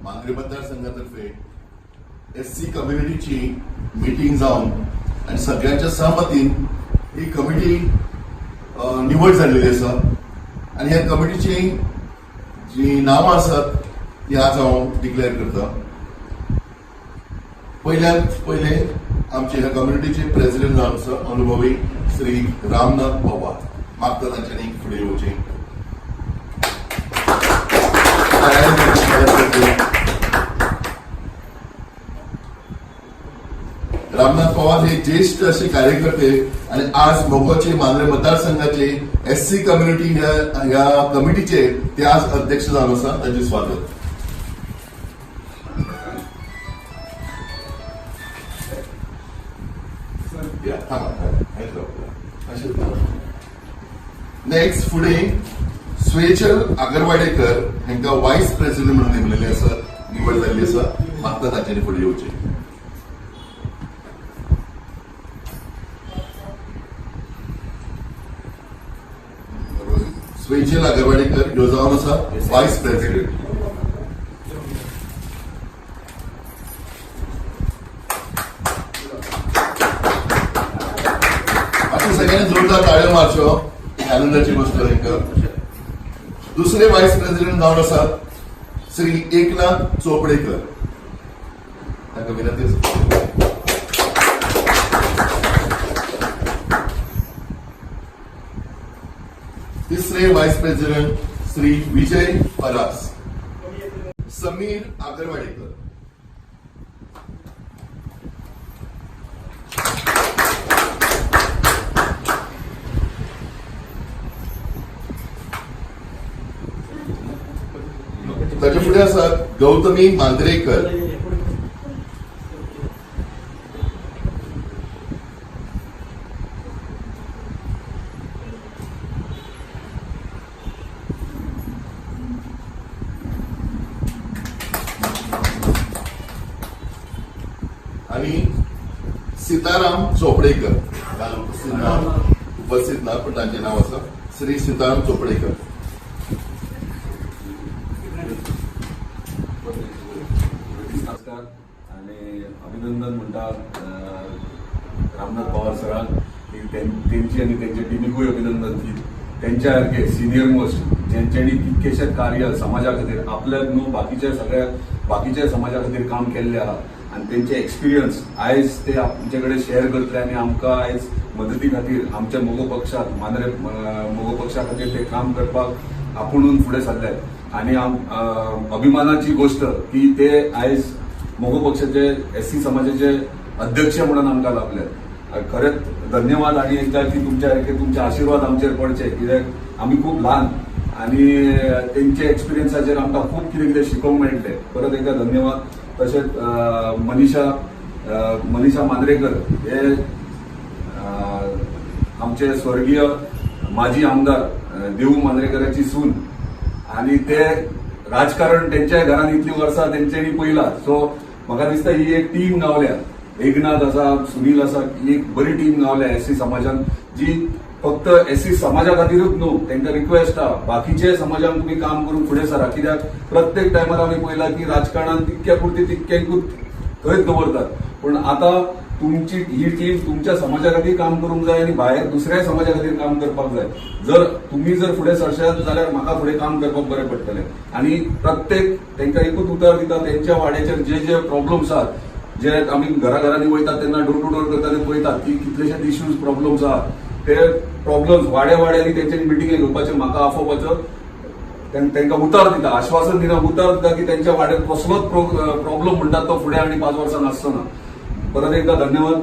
Mandrem मतदारसंघातर्फे S C कम्युनिटीची meeting जावन आनी सगळ्यांच्या सहमतीन ही कमिटी निवड जाल्लेली आसा आनी ह्या कमिटीची जी नांवां आसात ती आज हांव डिक्लेअर करता. पयल्यात पयले आमचे ह्या कम्युनिटीचे प्रेसिडेंट जावन आसा अनुभवी श्री रामनाथ पवार. मागता तांच्यांनी फुडें येवचें. रामनाथ पवार हे ज्येष्ठ असे कार्यकर्ते आणि आज मोगोचे मांद्रे मतदारसंघाचे एस सी कम्युनिटी ह्या ह्या कमिटीचे ते आज अध्यक्ष जावन आसा. तांचे स्वागत. नेक्स्ट फुडें स्वेचल आगरवाडेकर हांकां वायस प्रेसिडेंट म्हणून नेमलेले आसा, निवड जाल्ली आसा. मागता तांच्यांनी फुडें येवचें. स्वेचल आगरवाडेकर ह्यो जावन आसा वायस प्रेसिडेंट. अशें सगळ्यांनी जोरदार ताळयो मारच्यो, ही आनंदाची गोष्ट तांकां. दुसरे वायस प्रेसिडेंट जावन आसात श्री एकनाथ चोपडेकर. तांकां विनंती आसा. तिसरे वायस प्रेसिडेंट श्री विजय परास. समीर आगरवाडेकर. ताच्या फुडें आसात गौतमी मांद्रेकर. आणि सीताराम चोपडेकर. उपस्थित ना, उपस्थित ना, पण तांचें नांव आसा श्री सीताराम चोपडेकर. नमस्कार आणि अभिनंदन म्हणटा रामनाथ पवार सरांक की तेंची आनी तेंच्या टिमीकूय अभिनंदन की तेंच्या सारके सिनियर मोस्ट जेंच्यांनी कितकेशे कार्य समाजा खातीर आपल्याक न्हू बाकीच्या सगळ्या बाकीच्या समाजा खातीर काम केल्लें आहा आनी तेंचे एक्सपिरियन्स आयज ते आमचे कडेन शेअर करतले आनी आमकां आयज मदती खातीर आमच्या मगो पक्षाक मांद्रे मगो पक्षा खातीर ते काम करपाक आपुणून फुडें सरले. आनी अभिमानाची गोष्ट की ते आयज मगो पक्षाचे एस सी समाजाचे अध्यक्ष म्हणून आमकां लाभले. खरेंच धन्यवाद आनी एकदा की तुमच्या सारके तुमचे आशिर्वाद आमचेर पडचे, कित्याक आमी खूब ल्हान आनी तेंचे एक्सपिरियन्साचेर आमकां खूब कितें कितें शिकोवंक मेळटलें. परत एकदा धन्यवाद. तशेंच मनीषा मनीषा मांद्रेकर हे आमचे स्वर्गीय माजी आमदार देऊ मांद्रेकराची सून आनी ते राजकारण तेंच्या घरान इतली वर्सां तेंच्यांनी पळयलां. सो म्हाका दिसता ही एक टीम गावल्या, एकनाथ आसा, सुनील आसा, ही एक बरी टीम गावल्या एस सी समाजान, जी फक्त एस सी समाजा खातीरूच न्हू, तांकां रिक्वेस्ट आहा बाकीचे समाजान तुमी काम करूंक फुडें सरा. कित्याक प्रत्येक टायमार आमी पळयलां की राजकारणान तितक्या पुरती तितक्यांकूच थंयच दवरतात, पूण आतां तुमची ही टीम तुमच्या समाजा खातीर काम करूंक जाय आनी भायर दुसऱ्या समाजा खातीर काम करपाक जाय. जर तुमी जर फुडें सरशात जाल्यार म्हाका फुडें काम करपाक बरें पडटलें. आनी प्रत्येक तांकां एकूच उतर दिता, तेंच्या वाड्याचेर जे जे प्रॉब्लम्स आहात, जे आमी घराघरांनी वयतात तेन्ना डोर टू डोर करता ते पळयतात की कितलेशेच इश्यूज प्रॉब्लम्स आहात, ते प्रॉब्लम्स वाड्या वाड्यांनी तेंच्या मिटिंगे घेवपाचे, म्हाका आफोवपाचो, तांकां उतर दिता, आश्वासन दिना, उतर दिता की तेंच्या वाड्यार कसलोच प्रॉब्लम म्हणटात तो फुडें आनी 5 वर्सां नासचो ना. परत एकदा धन्यवाद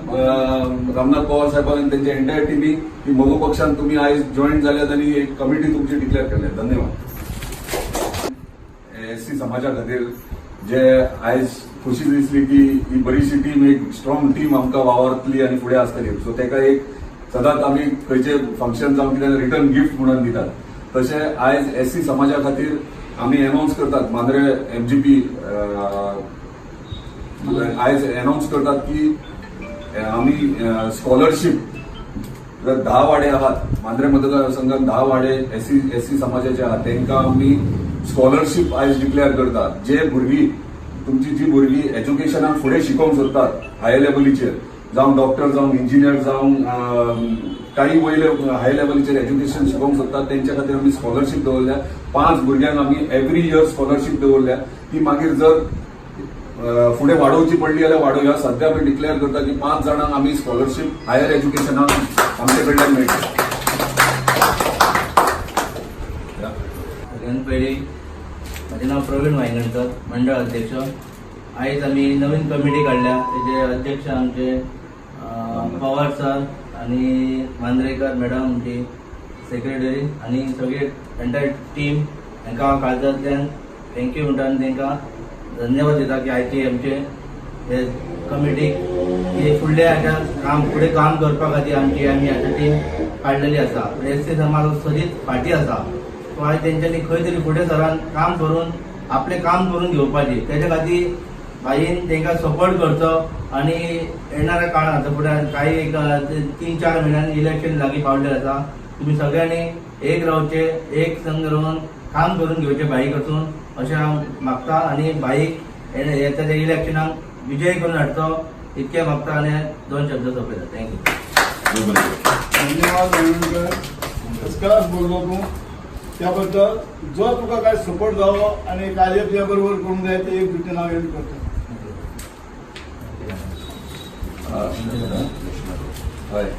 रामनाथ पवार साहेबांक आनी तेंच्या एंटायर टिमीक की मगो पक्षान तुमी आयज जॉईन जाल्यात आनी एक कमिटी तुमची डिक्लेअर केल्या. धन्यवाद. एस सी समाजा खातीर जे आयज खुशी दिसली की ही बरीशी टीम, एक स्ट्रॉंग टीम आमकां वावरतली आनी फुडें आसतली. सो ताका एक सदांच आमी खंयचे फंक्शन जावं कितें रिटर्न गिफ्ट म्हणून दितात, तशें आयज एस सी समाजा खातीर आमी अनावन्स करतात, मांद्रे एमजीपी आयज अनावन्स करतात की आमी स्कॉलरशीप 10 वाडे आहात मांद्रे मतदारसंघात, 10 वाडे एस सी समाजाचे आहात, तांकां आमी स्कॉलरशीप आयज डिक्लेअर करता. जे भुरगीं, तुमची जी भुरगीं एज्युकेशनाक फुडें शिकोवंक सोदतात हायर लेवलीचेर, जावं डॉक्टर, जावं इंजिनियर, जावं काही वयले हाय लेवलीचेर एज्युकेशन शिकोवंक सोदतात, तेंच्या खातीर आमी स्कॉलरशीप दवरल्या. पांच भुरग्यांक आमी एवरी इयर स्कॉलरशीप दवरल्या. ती मागीर जर फुडें वाडोवची पडली जाल्यार वाडोवया. सध्या आमी डिक्लेअर करता की पांच जाणांक आमी स्कॉलरशीप हायर एज्युकेशनाक आमचे कडल्यान मेळटली. सगळ्यात पयलीं म्हजें नांव प्रवीण वायंगणकर, मंडळ अध्यक्ष. आयज आमी नवीन कमिटी काडल्या. तेजे अध्यक्ष आमचे पवार सर आनी मांद्रेकर मॅडम आमची सेक्रेटरी आनी सगळे एंटायर टीम, हांकां हांव काळजांतल्यान thank you म्हणटा आनी तांकां धन्यवाद दिता की आयचे आमचे हे कमिटीक की फुडल्या हाच्या काम, फुडें काम करपा खातीर आमची आमी आतां टीम काडलेली आसा. एस सी समाज सदींच फाटीं आसा. सो आयज तेंच्यांनी खंय तरी फुडें सरान काम करून आपलें काम करून घेवपाचें. तेच्या खातीर भाईन तांकां सपोर्ट करचो आनी येणाऱ्या काळांत आतां फुडें काही एक 3-4 म्हयन्यांनी इलेक्शन लागीं पावल्लें आसा. तुमी सगळ्यांनी एक रावचे, एक संग रावन काम करून घेवचें भाई कडसून अशें हांव मागता आनी भाईक येता त्या इलेक्शनाक विजय करून हाडचो इतकें मागता आनी दोन शब्द सोंपयता. Thank you. धन्यवाद वायंगणकर, फर्स्ट क्लास बोललो तूं. त्याबद्दल जो तुका काय सपोर्ट जावो आणि कार्य तुझ्या बरोबर करूंक जाय ते एक दुसरें नाव येवन करता. हय.